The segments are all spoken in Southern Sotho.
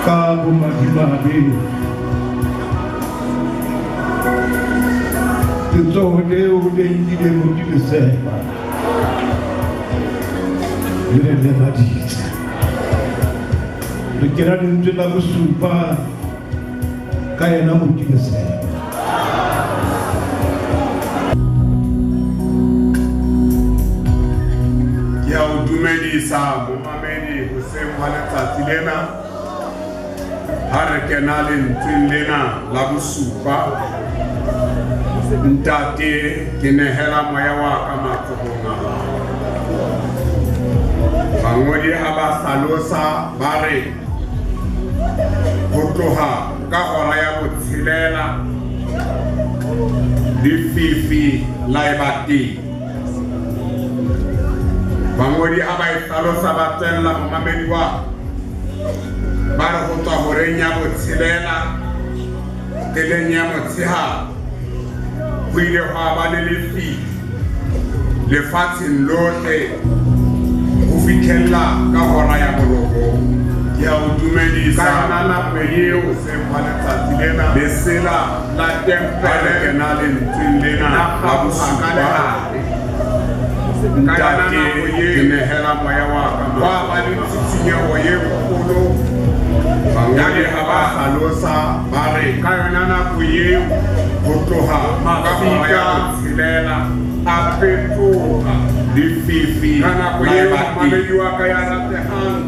Ka bomadimabe, letsoho leo le nkileng moruti Lesema le le lemaditse. Re kena lentswe la bosupa ka yena moruti Lesema. Ke a o dumedisa momamedi hoseng hwa letsatsi lena ha re kena lentsweng lena la bosupa. Ntate, ke nehela moya wa ka matsohong a hao. Bangodi ha ba hlalosa ba re ho tloha ka hora ya botshelela lefifi la eba teng. Bangodi ha ba e hlalosa ba tswella momamedi wa ba re ho tswa horeng ya botshelela tseleng ya motshehare ho ile hwa ba le lefifi lefatsheng lohle ho fitlhella ka hora ya borobong. Ke a o dumedisa ka yona nako eo hoseng hwa letsatsi lena lesela la tempele kena lentsweng lena la bosupa. Ntate, ke nehela moya wa ka hwa ba le tshisinyeho ye kgolo. Bangodi ha ba hlalosa ba re ka yona nako eo ho tloha ka hora ya botshelela a fetoha lefifi ka nako eo momamedi wa ka ya ratehang.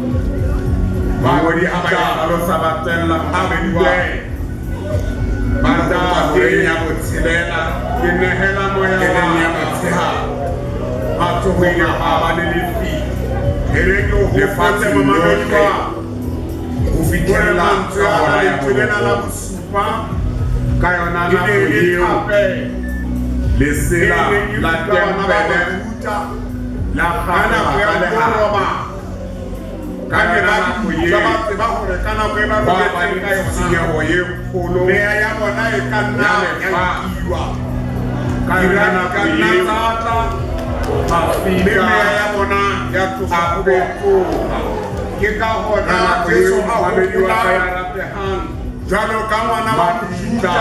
Bangodi ha ba e hlalosa ba tswella momamedi wa ba re ho tloha horeng ya botshelela ke nehela moya wa ya motshehare ho ile hwa ba le lefifi lefatsheng lohle ho fitlhella ka hora ya borobong. Ka yona nako eo lesela la tempele la kgaoha ka lehare. Ka yona nako eo hwa ba le tshisinyeho ye kgolo ya lefatshe. Ka yona nako eo mafika a fetoha. Ka nako eo momamedi wa ka ya ratehang Jwalo ka ngwana wa mabitla Mojuda,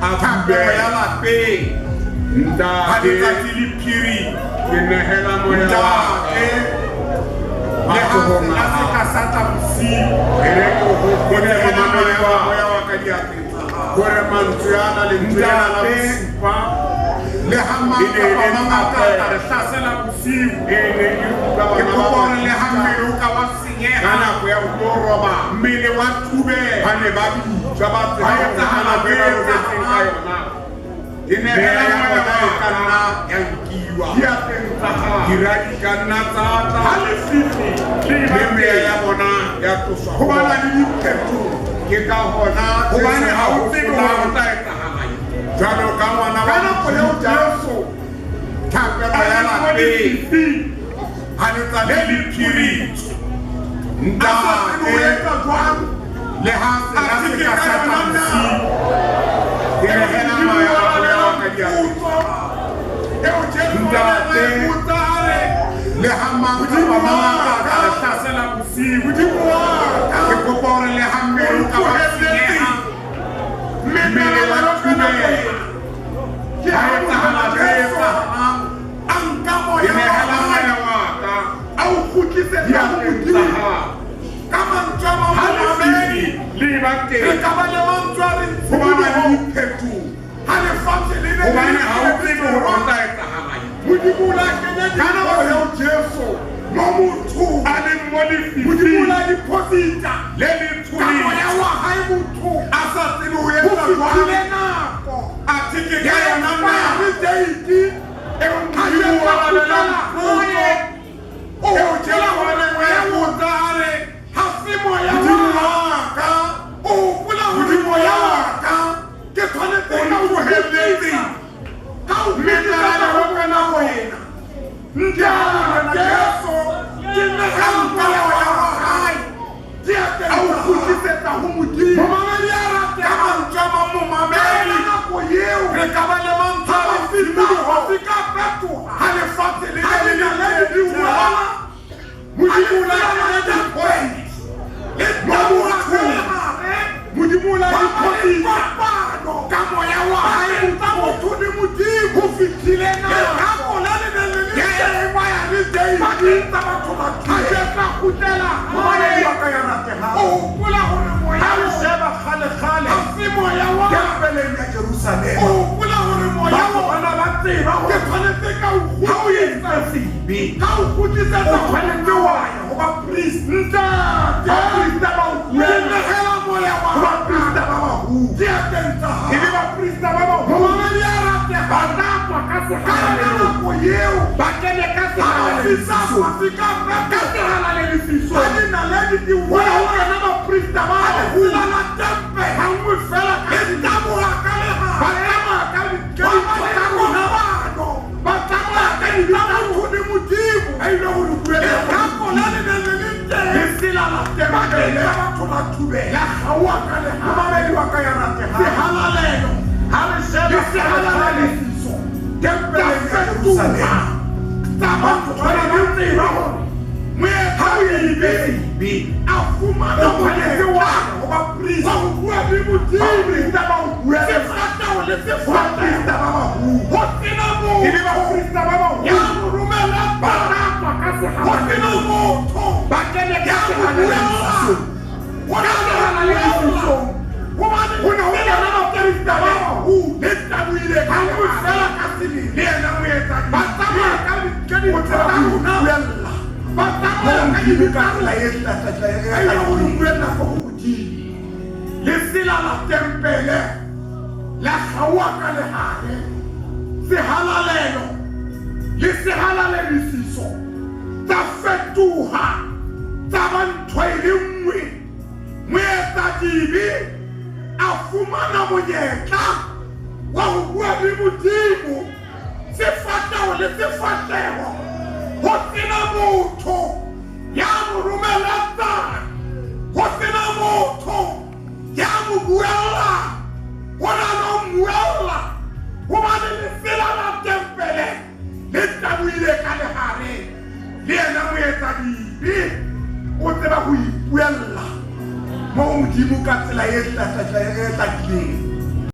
a thapelo ya bubeha. lapeng ha Ntate, letsatsi le phirima. ke nehela moya wa ka Ntate, le ha matsohong a sena se ka hao. sa tla bosiu, E re ke o ke hopotse nehela momamedi moya wa moya wa ka diatleng tsa hao. hore mantswe ana lentswe lena la Ntate, bosupa le ha mang e ne kapa e le mang a ka thapelo tla re hlasela bosiu, e neng e ruta ke bana ba kopa hore le ha Bajuda mmele o ka wa ka senyeha, nako ya ho tlo robala. mmele wa thubeha, Ba ne ba bitswa ba ha tseba hore ka etsahala nako tse e ba robetseng ka etsahalang, yona ke meya nehela ya moya bona wa e ka ka nna ya nkiwa. diatleng tsa hao. Dira di ka nna tsa tla Ha lefifi le eba mme meya teng, ya bona ya tloswa ho ho bana bona. le diphetoho, Ke ka hona hobane Jesu ha a o tsebe hore ho hopolang tla etsahalang. jwalo ka ngwana Ka wa nako eo Mojuda Jesu thapelo a ya leng mo lapeng lefifing ha letsatsi le le le phiritse. a sa tsebe ho Ntate, etsa jwang, le ha sena athe se ke ka ka sa tla yona bosiu, nako ke eo nehela Modimo moya o wa ka rapelang diatleng potso tsa hao. eo Jesu a neng a Ntate, e botsa a re, le ha mang Modimo kapa mang wa a ka ka, tla re hlasela bosiu, Modimo wa ka, ke kopa hore le ha o mmele o ka wa ntlohelletseng, senyeha, mme mmele wa nna ka nako thubeha, ena ke ha ha etsahala Morena tse Jesu etsahalang, a nka ke moya wa nehela hae moya wa ka a o kgutlisetsa ho diatleng tsa Modimo. hao. Ka mantswe a mang Ha momamedi, lefifi le eba re teng, ka ba le mantswe a reng ho bana le tshimoloho diphetoho, ha lefatshe le ne le hobane ha o tsebe hore ho le tla etsahalang. Modimo o la kenya Ka nako eo Jesu mo mothong, a leng mo Modimo o lefifing la deposita le le ka moya tsholetswe, wa hae mothong. a sa tsebe ho Ho etsa jwang, fihlile nako athe ke ya ka yona nako expiry date eo ha Modimo Jesu o a rapelang kgutlela potso hae, o eo hopola Jesu a hore neng a moya e wa botsa a re, ha se moya Modimo wa wa ka, o hopola hore Modimo moya wa wa ka, ke tshwanetse o ka o ntlohelletseng, kgutlisa ka o mme kgutlisetsa nna ho ho wena nako wena. Ntate Jesu ke nehela a nka moya moya wa wa hae hae a a o o kgutlisetsa ho Modimo. Momamedi a Ka ratehang, mantswe a mang ka momamedi, yona nako eo re ka ba le mantswe a reng mafika tshimoloho a se ka fetoha ha lefatshe le ha ne le le le le tshela, Jerusalema. O hopola hore moya Batho o bana ba tseba ke hore tshwanetse ka o ha o kgutlisetsa etsa sebe, ka o kgutlisetsa o tshwanetse wa ya ho baprista. Ntate, Baprista ba o ke buella nehela moya wa ho ka baprista ba baholo. diatleng tsa hao. Ebe baprista ba baholo Momamedi ya ratehang, ba tla tswa ka ka yona sehalalelong, nako eo ba kene ka ha ba fihla sehalalelong. mafika a Ka sehalalelisiso. ha dinaledi di Hona ho wela, kena baprista ba ha baholo. lesela la tempele Ha nngwe fela ka le selemo. taboha ka Ba lehare, tsamaya ka ba dintho ba le tsa rona. kopano Ba tsamaya ka dibe tsa tsa motho rona. le Modimo. Ba ile ho re buella Lerato le le neng le le teng Lesela la pakeng tempele tsa batho la thubeha. la kgaoha ka lehare. Momamedi wa ka ya ratehang. Sehalalelo Ha re sheba le sehalalelisiso tempeleng tsa ya fetoha Jerusalema, tsa batho batho bana ba ba le tseba tseba hore moetsa ha o entse sebe, a fumana o tshwanetse monyetla wa ya ho baprista. wa ho bua le Modimo. Baprista ba o buella Sefahleho le ho sefahleho, baprista ba baholo. ho sena Ebe motho baprista ba baholo ya mo romelang ba tla tswa ka ho sena sehalalelong, motho ba kene ka ya mo buellang. sehalalelisiso. Ho Ka na le sehalalelisiso. hobane Ho ne ho kena baprista ba baholo. le tabohile Ha ka nngwe lehare. fela ka selemo. Le yena moetsadibe Ba tsamaya ka o dintho tseba tsa ho rona. ipuella Ba tsamaya mo ka Modimo dibe ka tsa tsela rona. e Ba ile ho re hlakileng. buella ko ho Modimo. Lesela la tempele la kgaoha ka lehare, sehalalelo le sehalalelisiso tsa fetoha tsa ba ntho e le nngwe. Moetsadibe a fumana monyetla wa ho bua le Modimo sefahleho le sefahleho, ho sena motho ya mo romelang, ho sena motho ya mo buellang, ho na le ho mmuella, hobane lesela la tempele le tabohile ka lehare. Le yena moetsadibe o tseba ho ipuella mo Modimo ka tsela e hlakileng.